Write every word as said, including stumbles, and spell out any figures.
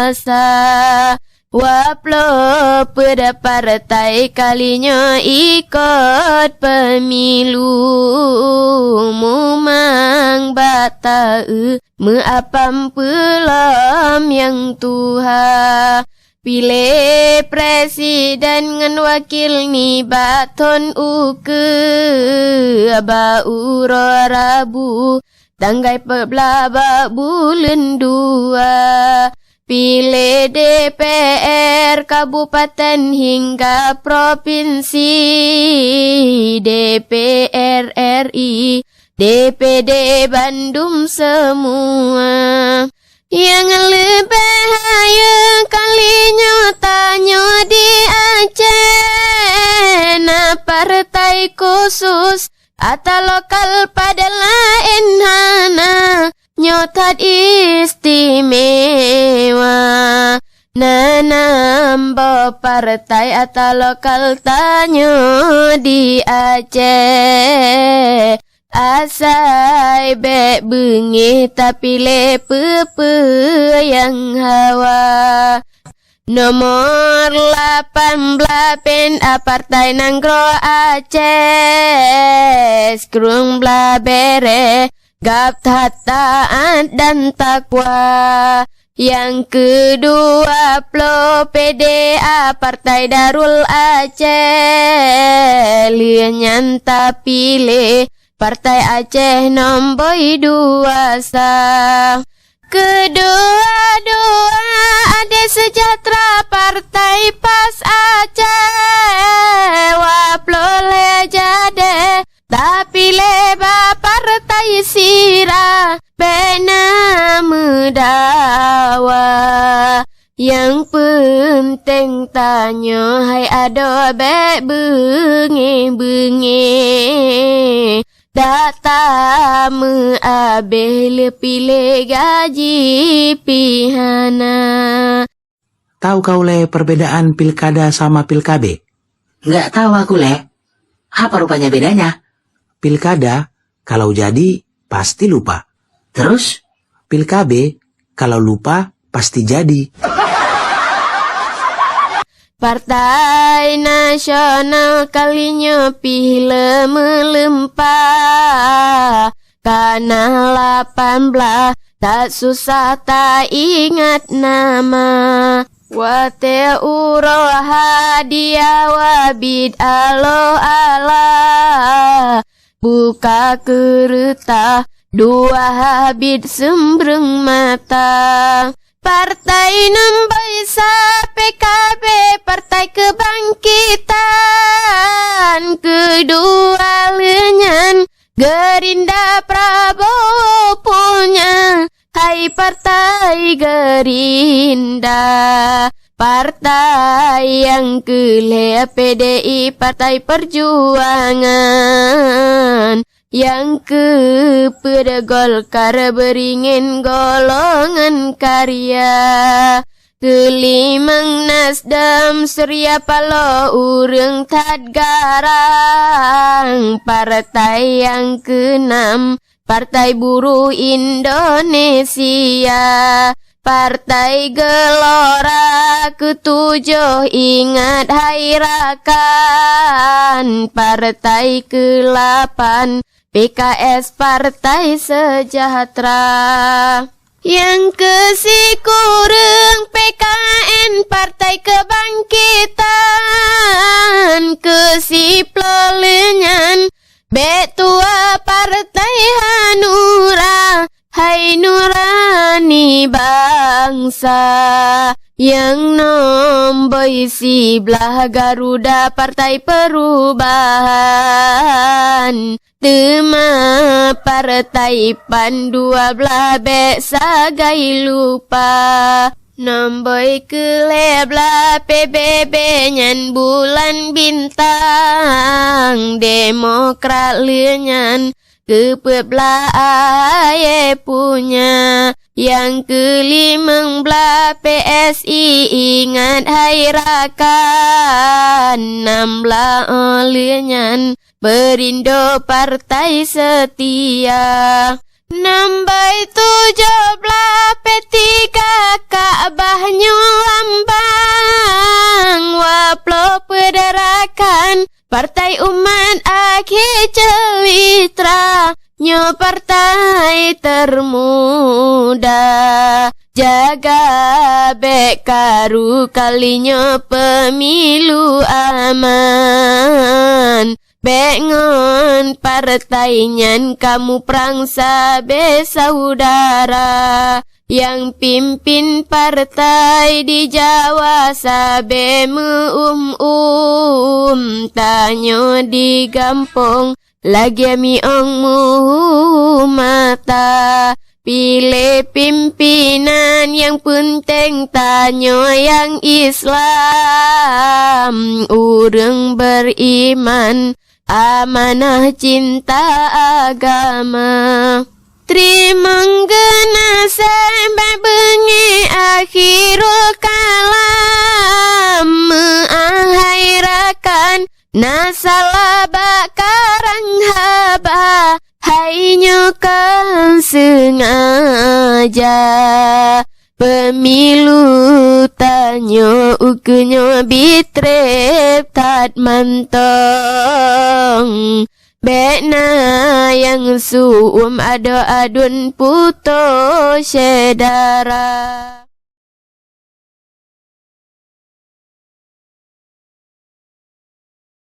Sa waploh peuet partai kali nyoe ikot pemilu, mumang bak taeu meuapam peulom nyang tuha. Piléh presiden ngon wakil nibak thon ukeue bak uroe Rabu, tanggai peuet blah bak buleuen dua. Piléh D P R kabupaten hingga propinsi, D P R R I, D P D bandum seumua. Nyang leubeh hayeue kali nyoe tanyoe di Aceh na partai khusus, ata lokal padahai laén hana, nyoe that istimewa. Na nam boh partai ata lokal tanyoe di Aceh. Asai bék beungéh tapiléh peue-peue nyang hawa. Nomor lapan blah P N A Partai Nanggroe Aceh, sikureueng blah béreh, gab that taát dan takwa. Nyang keudua ploh P D A Partai Darul Aceh, lheueh nyan tapiléh Partai Aceh nomboi dua sa. Keudua-dua Adé Sejahtera Partai Pas Aceh, waploh lhée jadée tapiléh bak partai sira bék na meudawa. Nyang peunteng tanyoe hai adoe bék beungéh-beungéh. Dak tameuabéh leupiléh gaji pih hana. Tahu kau le perbedaan pilkada sama pilkabe? Nggak tahu aku le. Apa rupanya bedanya? Pilkada kalau jadi pasti lupa. Terus? Pilkabe kalau lupa pasti jadi. Partai Nasional kali nyoe pih le meuleumpa, ka na lapan blah, that susah taingat nama. Watée uroe hadiah wabit aloh-alah, buka keureutah dua habit seumbreung mata. Partai nomboi sa P K B, Partai Keubangkitan, keudua lheueh nyan Gerinda Prabowo punya. Hai Partai Gerinda, partai nyang keu lhée P D I, Partai Perjuangan, nyang keu peuet Golkar beuringin Golongan Karya, keulimong Nasdem Surya Paloh ureuëng that garang, partai nyang keunam Partai Buruh Indonesia, Partai Gelora, keutujoh Ingat Hai Rakan, Partai keulapan P K S, Partai Sejahtera. Nyang keusikureueng P K N, Partai Keubangkitan, keusiploh lheueh nyan bék tuwoe Partai Hanura, Hai Nurani Bansa. Nyang nomboi siblaih Garuda, Partai Perubahan. Teuma Partai PAN dua blaih bék sagai lupa. Nomboi keu lhée blaih P B B nyan Bulan Bintang, Demokrat lheueh nyan keu peuet blaih Akhé Punya. Nyang keu limong blaih P S I, Ingat Hai Rakan, nam blaih óh lheueh nyan Perindo Partai Setia. Nomboi tujoh blaih P tiga Ka'bah termuda. Jaga bék karu kali nyoe pemilu aman. Bék ngon partai nyan kamu prang sabe saudara. Nyang pimpin partai di Jawa sabe meu-um-um, tanyoe di gampông lagée miong mata. Piléh pimpinan nyang peunteng tanyoe nyang Islam, ureuëng beriman, amanah cinta agama. Teurimong geunaséh bék beungéh akhirul kalam, meuahai rakan na salah bak karang haba, hai nyoe kon seungaja. Pemilu tanyoe ukeue nyoe bitreb that mantong. Bék na nyang suum adoe aduen putôh syedara.